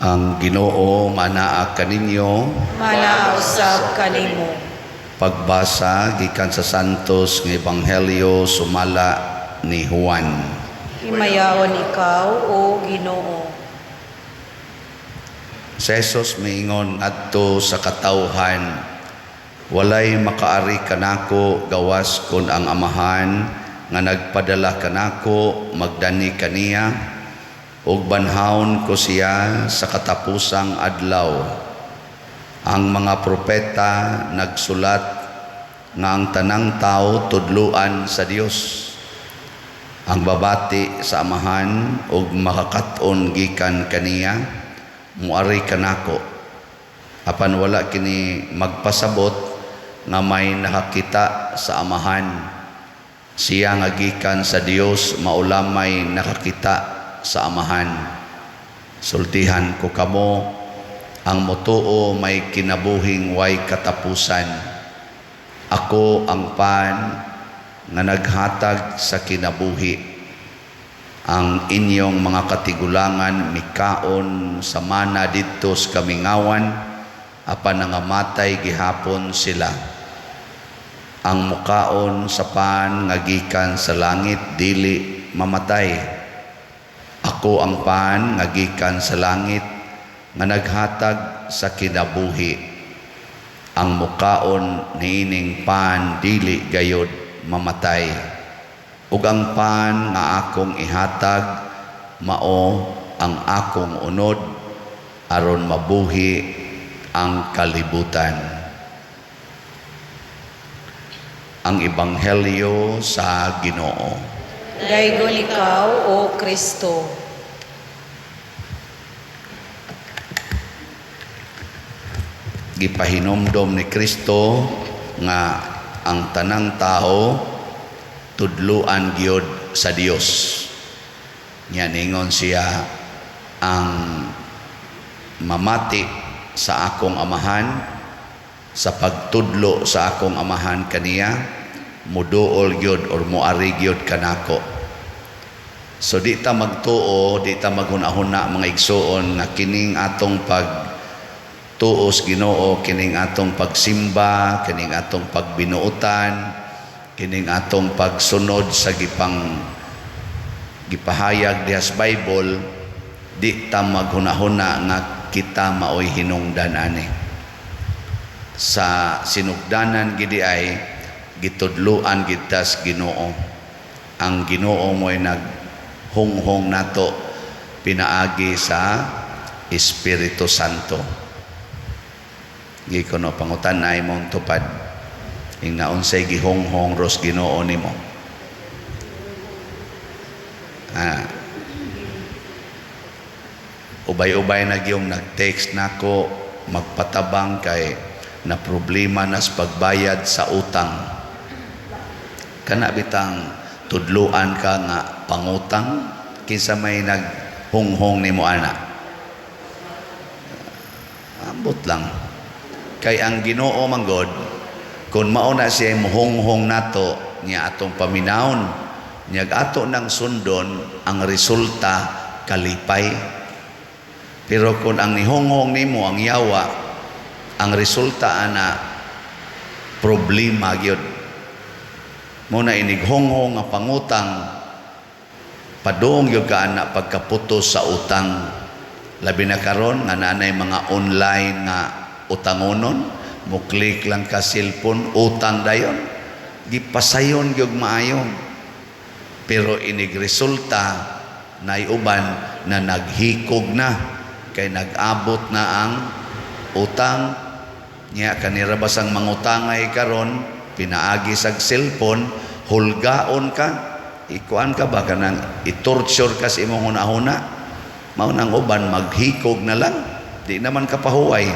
Ang Ginoo manaa kaninyo. Manaa usab kanimo. Pagbasa gikan sa Santos nga Ebanghelyo sumala ni Juan. Himayaon ikaw, o Ginoo. Si Jesus miingon adto sa katawhan, "Walay makaari kanako gawas kon ang Amahan nga nagpadala kanako magdani kaniya, ug banhawon ko siya sa katapusang adlaw. Ang mga propeta nagsulat nga ang tanang tao tudluan sa Dios. Ang babati sa Amahan ug makakat-on gikan kaniya muari kanako. Apan wala kini magpasabot nga may nakakita sa Amahan. Siya nga gikan sa Dios mao lamay nakakita sa Amahan. Sultihan ko kamo, ang motuo may kinabuhing way katapusan. Ako ang pan nga naghatag sa kinabuhi. Ang inyong mga katigulangan mikaon sa mana didto sa kamingawan, apan nangamatay gihapon sila. Ang mukaon sa pan nga gikan sa langit dili mamatay. Ako ang pan nga gikan sa langit nga naghatag sa kinabuhi. Ang mukaon niining pan dili gayod mamatay. Ug ang pan nga akong ihatag mao ang akong unod aron mabuhi ang kalibutan." Ang Ebanghelyo sa Ginoo. Daygon ikaw, O Kristo. Gipahinomdom ni Kristo nga ang tanang tao tudluan gyud sa Dios. Nya ningon siya, ang mamati sa akong Amahan, sa pagtudlo sa akong Amahan kaniya, muduol gyud or muari gyud kanako. So di ta magtuo, di ta maghuna-huna, mga igsuon, nga kining atong pag tuos Ginoo, kining atong pagsimba, kining atong pagbinuotan, kining atong pagsunod sa gipahayag diha sa Bible, di ta maghuna-huna nga kita maoy hinungdan ani. Sa sinugdanan gidi ay gitudluan kita sa Ginoo. Ang Ginoo mo'y naghunghong nato pinaagi sa Espiritu Santo. Gikono pangutan ay mong tupad. Ing naunsay gihonghong ros Ginoo nimo. Ubay-ubay na gyung nag-text nako magpatabang kay na problema nas pagbayad sa utang. Kana bitang tudluan ka nga pangutang, kinsa may naghunghong nimo ana? Ambot lang. Kay ang Ginoo manggod, kung mao na siya muhonghong nato niya atong paminawon, niya ato nang sundon, ang resulta kalipay. Pero kung ang nihonghong nimo ang yawa, ang resulta ana problema gyud. Mo na inighonghong nga pangutang, padung gyud ka ana pagkaputos sa utang. Labi na karon nga naanay mga online nga utangonon, mo click lang ka cellphone, utang dayon, gipasayon gyud maayo. Pero inig resulta naiuban na naghikog na kay nag-abot na ang utang niya. Kanira basang mangutangay karon pinaagi sa cellphone, hulgaon ka, ikuan ka ba, kanang i-torture ka sa imong hunahuna. Mao nang uban maghikog na lang, di naman ka pahuway.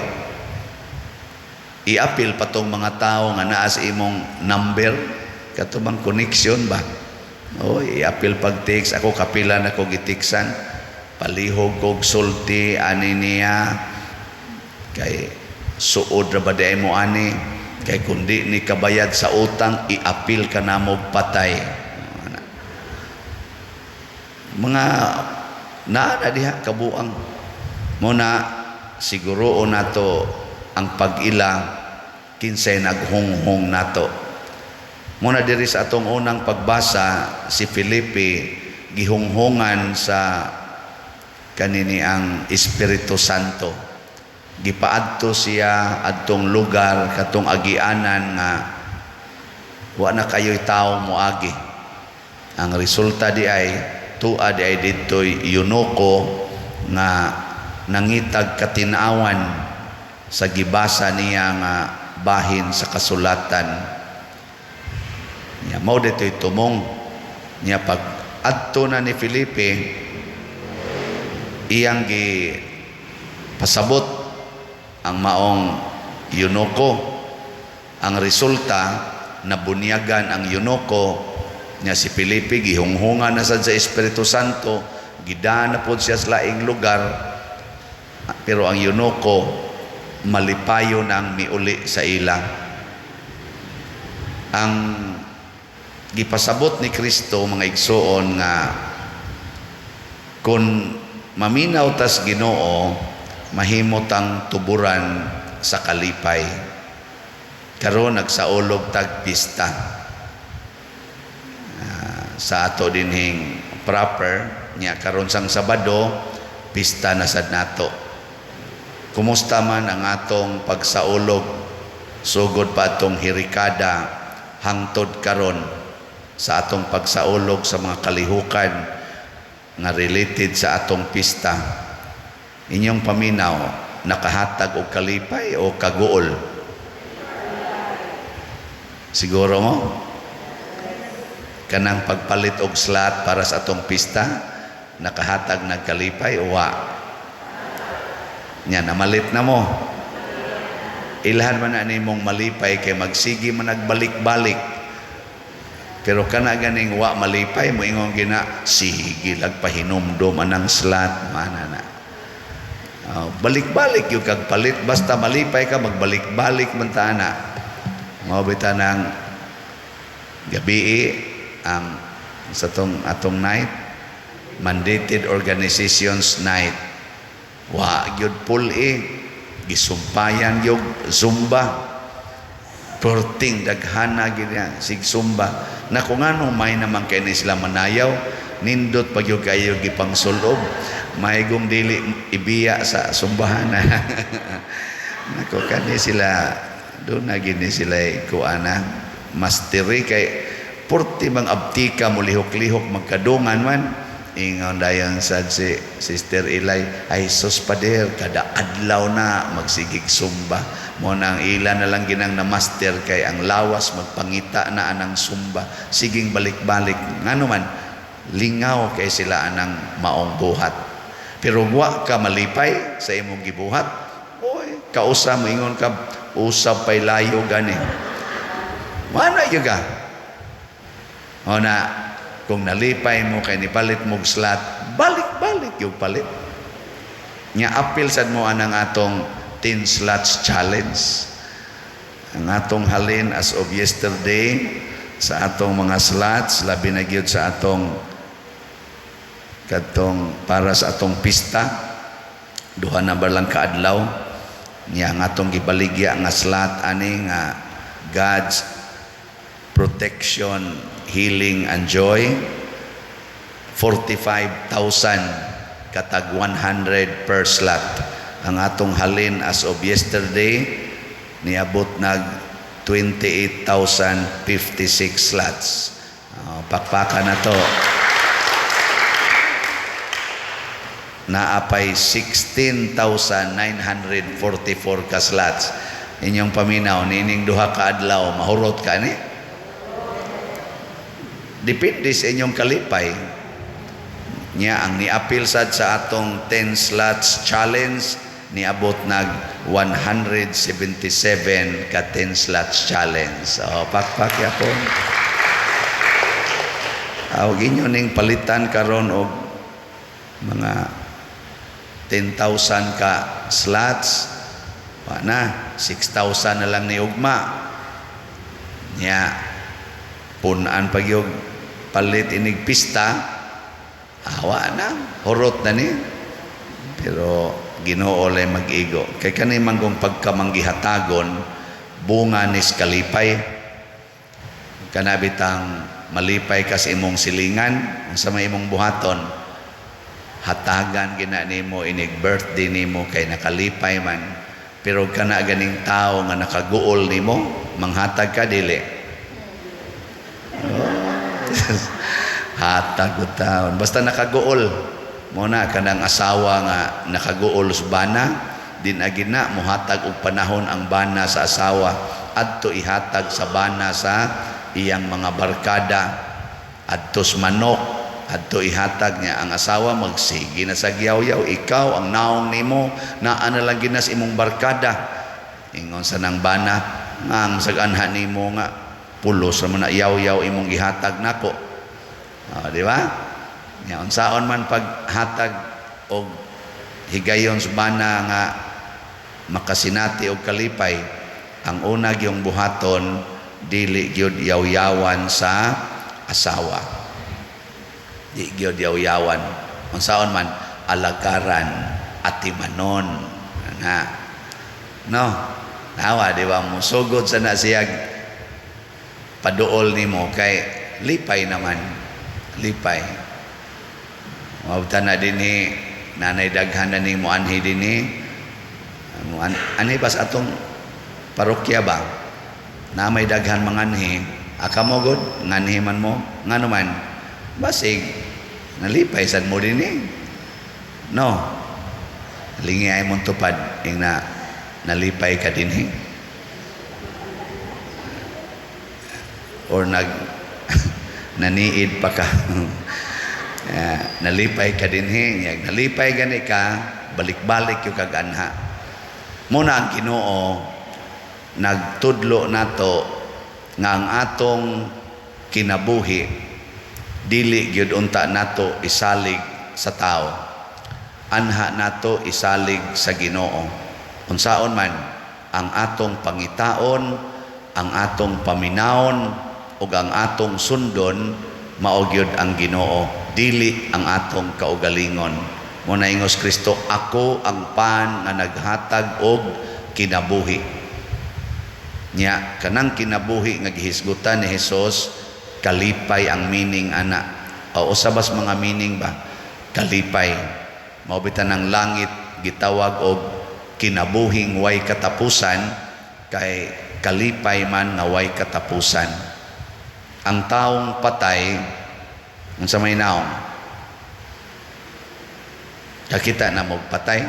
I-appeal pa tong mga tao nga naa sa imong number, kato bang connection ba? O, i-appeal pag text. Ako kapila na ko gitiksan, palihog kog sulti ani niya, kay suod ra ba di mo ani, kay kundi ni kabayad sa utang, i-appeal ka na mo patay. Mga naa na diha kabuang. Muna siguro nato ang pag-ila kinsay naghunghong nato. Muna diri sa atong unang pagbasa, si Felipe gihunghungan sa kanini ang Espiritu Santo. Gipaadto siya adtong lugar, katong agianan nga wa na kayo'y tao moagi. Ang resulta di ay tua di ay didto'y eunuko nga nangitag katinawan sa gibasa niya nga bahin sa kasulatan. Nya mao dito'y tumong niya. Pag adto na ni Felipe, iyang gi pasabot ang maong eunuko. Ang resulta, nabunyagan ang eunuko niya. Si Felipe gihunghungan na sad sa Espiritu Santo, gidaan na pod siya sa laing lugar, pero ang eunuko malipayo na ang miuli sa ila. Ang gipasabot ni Kristo, mga igsuon, nga kung maminaw tas Ginoo, mahimo tang tuburan sa kalipay. Karon nagsaulog tag pista. Sa ato dinhing proper nya, karon sang Sabado, pista na sad nato. Kumusta man ang atong pagsaulog sugod pa atong hirikada hangtod karon sa atong pagsaulog sa mga kalihukan nga related sa atong pista? Inyong paminaw, nakahatag og kalipay o kaguol? Siguro mo kanang pagpalit og slot para sa atong pista, nakahatag nagkalipay o wa? Nya namalit na mo? Ilhan man na nimong malipay kay magsigi man nagbalik-balik. Pero kana ganing wa malipay, moingon gina, sige lag pahinumdom anang slot mana na. Balik-balik yung kag palit, basta malipay ka, magbalik-balik man ta na. Mao bitaw nang gabii ang sa tong atong night, mandated organizations night, wa gyud pool eh, gisumpayan gyud zumba. Perting daghana gyud niya sig zumba na. Kung ano may naman kay ni sila manayaw, nindot pag gyud kayo gipangsulob, mahigong dili ibiya sa sumbahan. Nako, kani sila doon na gini sila kuana masteri kay purti bang abtika mo, lihok-lihok magkadungan man. Ingon dayon sad si Sister Ilay, "Ay sus, pader, kada adlaw na magsigig sumba mo." Nang ila na lang ginang na master kay ang lawas magpangita na anang sumba, siging balik-balik, ngano man lingaw kay sila anang maong buhat. Pero wa ka malipay sa imong gibuhat, oy, kausa mo ingon ka, usab pay layo gani mana gyud ka. O na kung nalipay mo kay nipalit mo og slot, balik-balik yung palit. Nya apil sad mo anang atong 10 slots challenge. Ang atong halin as of yesterday sa atong mga slots, labi na gyud sa atong kadtong para sa atong pista, duha na ba lang kaadlaw niya, ang atong gibaligya nga slot ani nga God's protection, healing and joy, 45,000 katag 100 per slot. Ang atong halin as of yesterday, niabot nag 28,056 slots. Pakpakan na to. Naapay 16,944 ka slots. Inyong paminaw, nining duha ka adlaw, mahurot ka ni? Depende sa inyong kalipay. Nya ang niapil sad sa atong 10 slots challenge, niabot nag 177 ka 10 slots challenge. So, pakpak yapon. Aw inyo ning palitan karon og mga 10,000 ka slots. Wa na, 6,000 na lang ni ugma. Nya punan pag yung palit inig pista, awa na, hurot na ni. Pero Ginoo lay mag-igo. Kay kani man kung pagkamanggihatagon, bunga nis kalipay. Kana bitang malipay ka sa imong silingan, sa may imong buhaton, hatagan gina nimo inig birthday nimo kay nakalipay man. Pero kana ganing tao nga nakaguol nimo, manghatag ka, dili? Oh, hatag og taon. Basta nakaguol. Mo na kanang asawa nga nakaguol sa bana, din agin na muhatag og panahon ang bana sa asawa, adto ihatag sa bana sa iyang mga barkada, adto sa manok, adto ihatag niya. Ang asawa magsige na sa giyaw-yaw, "Ikaw ang naong nimo, naa na lang ginas imong barkada." Ingon sa nang bana nga ang sag-anha nimo nga pulos ra man na yaw-yaw imong gihatag nako. Oh, di ba? Nya unsaon man paghatag og higayon sa bana nga makasinati og kalipay, ang una gyung buhaton, dili gyud yaw-yawan sa asawa. Di gyud yaw-yawan. Unsaon man alagaran, atimanon na, no? Nawa, di ba, musugod sa na siya paduol nimo kay lipay naman, lipay. Mabta na dinhi, nanay daghan na nimo anhi dinhi. Anhi bas atong parokya ba? Na may daghan manganhi, aka mo gud, nganhi man mo, ngano man, basig nalipay sad mo dinhi. No. Lingi ay mong tupad ing na nalipay ka dinhi. Or nag naniid pa ka. Nalipay ka dinhi, nalipay gani ka, balik-balik yung kaganha. Muna ang Ginoo nagtudlo nato nga ang atong kinabuhi dili gyud unta nato isalig sa tao. Anha nato isalig sa Ginoo. Unsaon man ang atong pangitaon, ang atong paminawon ug ang atong sundon, mao gyud ang Ginoo, dili ang atong kaugalingon. Mo na ingos Kristo, "Ako ang pan nga naghatag og kinabuhi." Nya kanang kinabuhi nga gihisgutan ni Hesus, kalipay ang meaning ana. O usa bas mga meaning ba? Kalipay. Mao bitan ang langit gitawag og kinabuhing way katapusan kay kalipay man nga way katapusan. Ang taong patay, unsa may naong? Kakita na mo patay?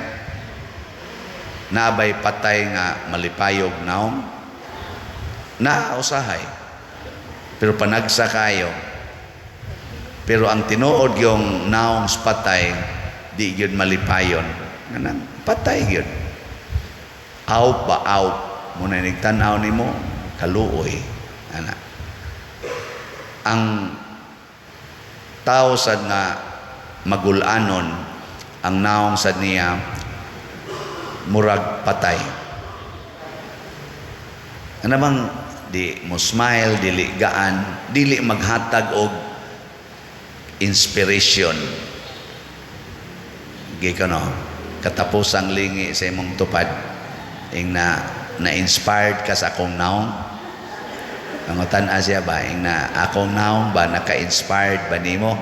Naabay patay nga malipayog naong? Na usahay. Pero panagsa kayo. Pero ang tinuod yung naong sa patay, di gyud malipayon. Kanang patay gyud. Awp ba, awp. Muna nigtan-aw nimo kaluoy. Ana. Ang tao sad nga magulanon, ang naong sad niya murag patay. Ano bang di mo smile, dili gaan, dili maghatag og inspiration. Gikan no, katapusang lingi sa imong tupad, ing na na-inspired ka sa akong naong. Ang tan siya ba, ing na akong naong ba, naka-inspired ba nimo?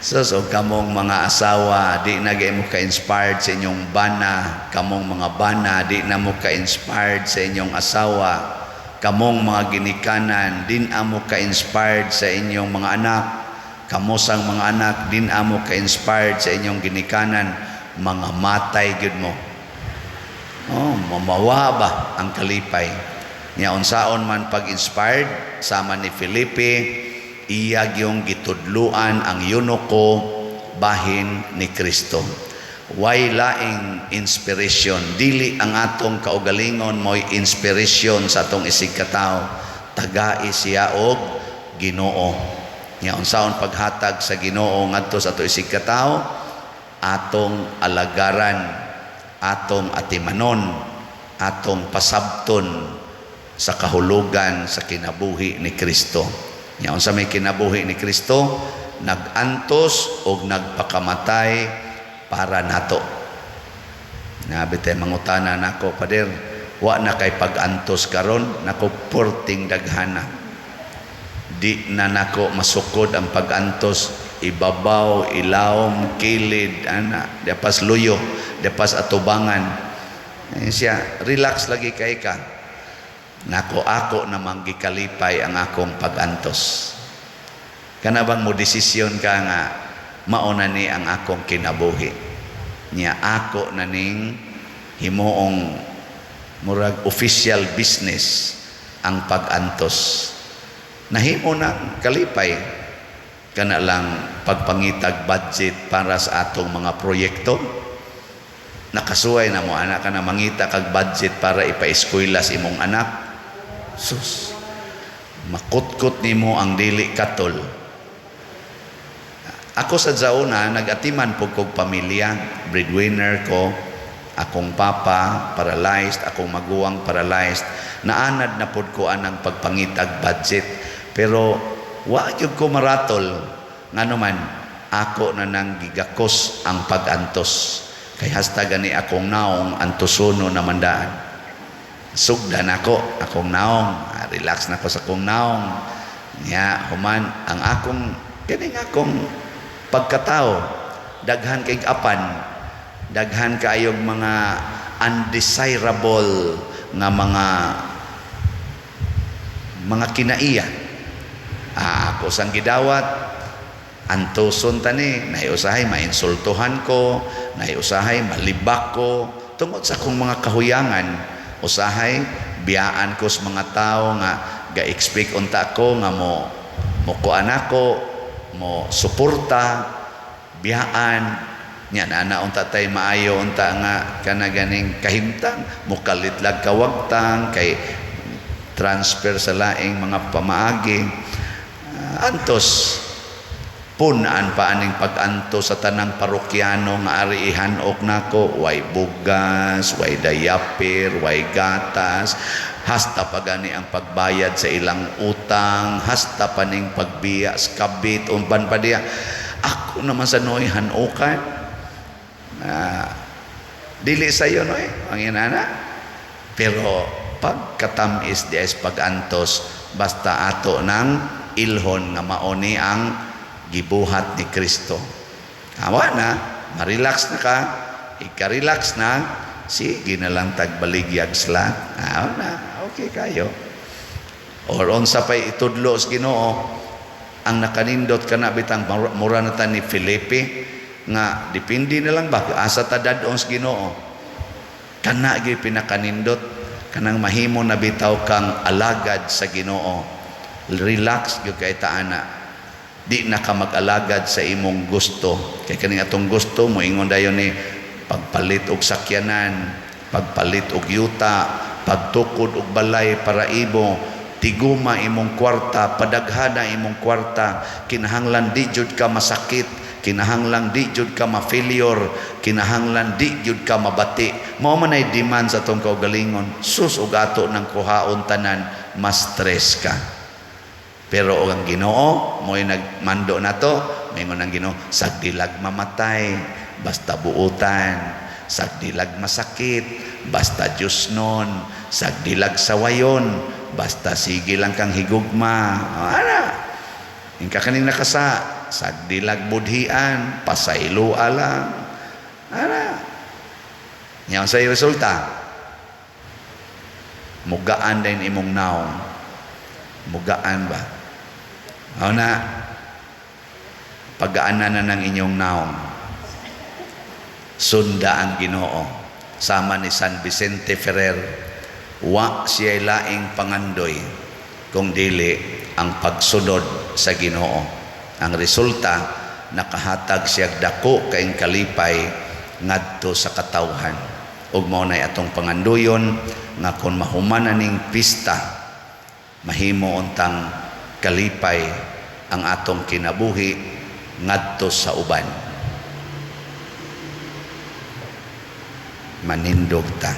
So kamong mga asawa, di na mo ka-inspired sa inyong bana. Kamong mga bana, di na mo ka-inspired sa inyong asawa. Kamong mga ginikanan, di na mo ka-inspired sa inyong mga anak. Kamosang mga anak, di na mo ka-inspired sa inyong ginikanan. Mga matay gyud mo. Oh, mamawa ba ang kalipay. Nya unsaon man pag-inspired sama ni Felipe, iya gyung gitudluan ang eunuko bahin ni Kristo. Way laing inspiration, dili ang atong kaugalingon mo'y inspiration sa atong isig katawo. Tagai siya og Ginoo. Nya unsaon paghatag sa Ginoo ngadto sa ato isig katawo, atong alagaran, atong atimanon, atong pasabton sa kahulugan sa kinabuhi ni Kristo. Nya unsa may kinabuhi ni Kristo? Nag-antos og nagpakamatay para nato. Nabi tay mangutana nako, "Pader, wa na kay pag-antos karon?" Nako, porting daghana. Di na nako masukod ang pag-antos, ibabaw, ilawom, kilid, ana, dapas luyo, dapas atubangan. Eh, siya, relax lagi kay ka. Nako, ako namang gikalipay ang akong pag-antos. Kana bang mo desisyon ka nga mauna ni ang akong kinabuhi. Nya ako na ning himuong murag official business ang pag-antos. Nahimo na kalipay kana lang pagpangitag budget para sa atong mga proyekto. Nakasuway na mo anak ka na mangita kag budget para ipa-eskwela sa imong anak. Sus, makutkot nimo ang dili katol. Ako sa zauna, nag-atiman po kog pamilya, breadwinner ko, akong papa paralyzed, akong maguwang paralyzed. Naanad na pod ko anang pagpangitag budget. Pero wa gyud ko maratol, ngano man ako na nang gigakos ang pag-antos. Kay hasta gani akong naong antosono na mandaan. Sugdan ako akong naong, ah, relax na ko sa akong naong. Nya human ang akong kining akong pagkatao, daghan kay apan, daghan kaayog mga undesirable nga mga kinaiya. Ah, ako sang gidawat, antoson tani, naiusahay mainsultuhan ko, naiusahay malibak ko tungod sa akong mga kahuyangan. Usahay biyaan ko sa mga tao nga ga-expect unta ko nga mo mo kuan ako, mo suporta, biyaan nya na unta tay maayo unta nga kana ganing kahimtang mokalit lag kawagtang kay transfer sa laing mga pamaagi. Ah, antos punaan pa aning pag-antos sa tanang parokyano nga ari ihanok nako, way bugas, way diaper, way gatas, hasta pa gani ang pagbayad sa ilang utang, hasta pa ning pagbiya sa kabit, umban pa diya ako naman sa noy hanokan. Ah, dili sayo noy ang inana, pero pagkatamis di is pag-antos, basta ato nang ilhon nga maoni ang gibuhat ni Kristo. Awa na, ma-relax na ka, ika-relax na, sige na lang tagbaligyag sla. Awa na, okay kayo. Or unsa pa'y itudlo sa Ginoo, ang nakanindot ka na bitang mura na ta ni Felipe, nga depende na lang ba, asa ta dad-on sa Ginoo. Kana gyud pinakanindot, kanang mahimo na bitaw kang alagad sa Ginoo. Relax gyud kay ta ana. Di na ka mag-alagad sa imong gusto. Kay kaning atong gusto, moingon dayon ni pagpalit og sakyanan, pagpalit og yuta, pagtukod og balay para imo, tiguma imong kwarta, padaghana imong kwarta, kinahanglan di jud ka masakit, kinahanglan di jud ka ma-failure, kinahanglan di jud ka mabati. Mao man ay demand sa atong kaugalingon. Sus, ug ato nang kuhaon tanan, mas stress ka. Pero og ang Ginoo mo'y nagmando nato, moingon ang Ginoo, sagdilag mamatay, basta buutan, sagdilag masakit, basta Diyos nun, sagdilag sawayon, basta sige lang kang higugma. Ana. Ingka kaning nakasa, sagdilag budhian, pasayloa lang. Ana. Nya unsay resulta? Mugaan din imong naong. Mugaan ba? Mao na, pagaanan na ng inyong naong. Sunda ang Ginoo. Sama ni San Vicente Ferrer, wa siya laing pangandoy kung dili ang pagsunod sa Ginoo. Ang resulta, nakahatag siya dako kaing kalipay ngadto sa katawhan. Ug mao nay atong pangandoyon nga kon mahuman ning pista, mahimo untang kalipay ang atong kinabuhi ngadto sa uban. Manindog ta.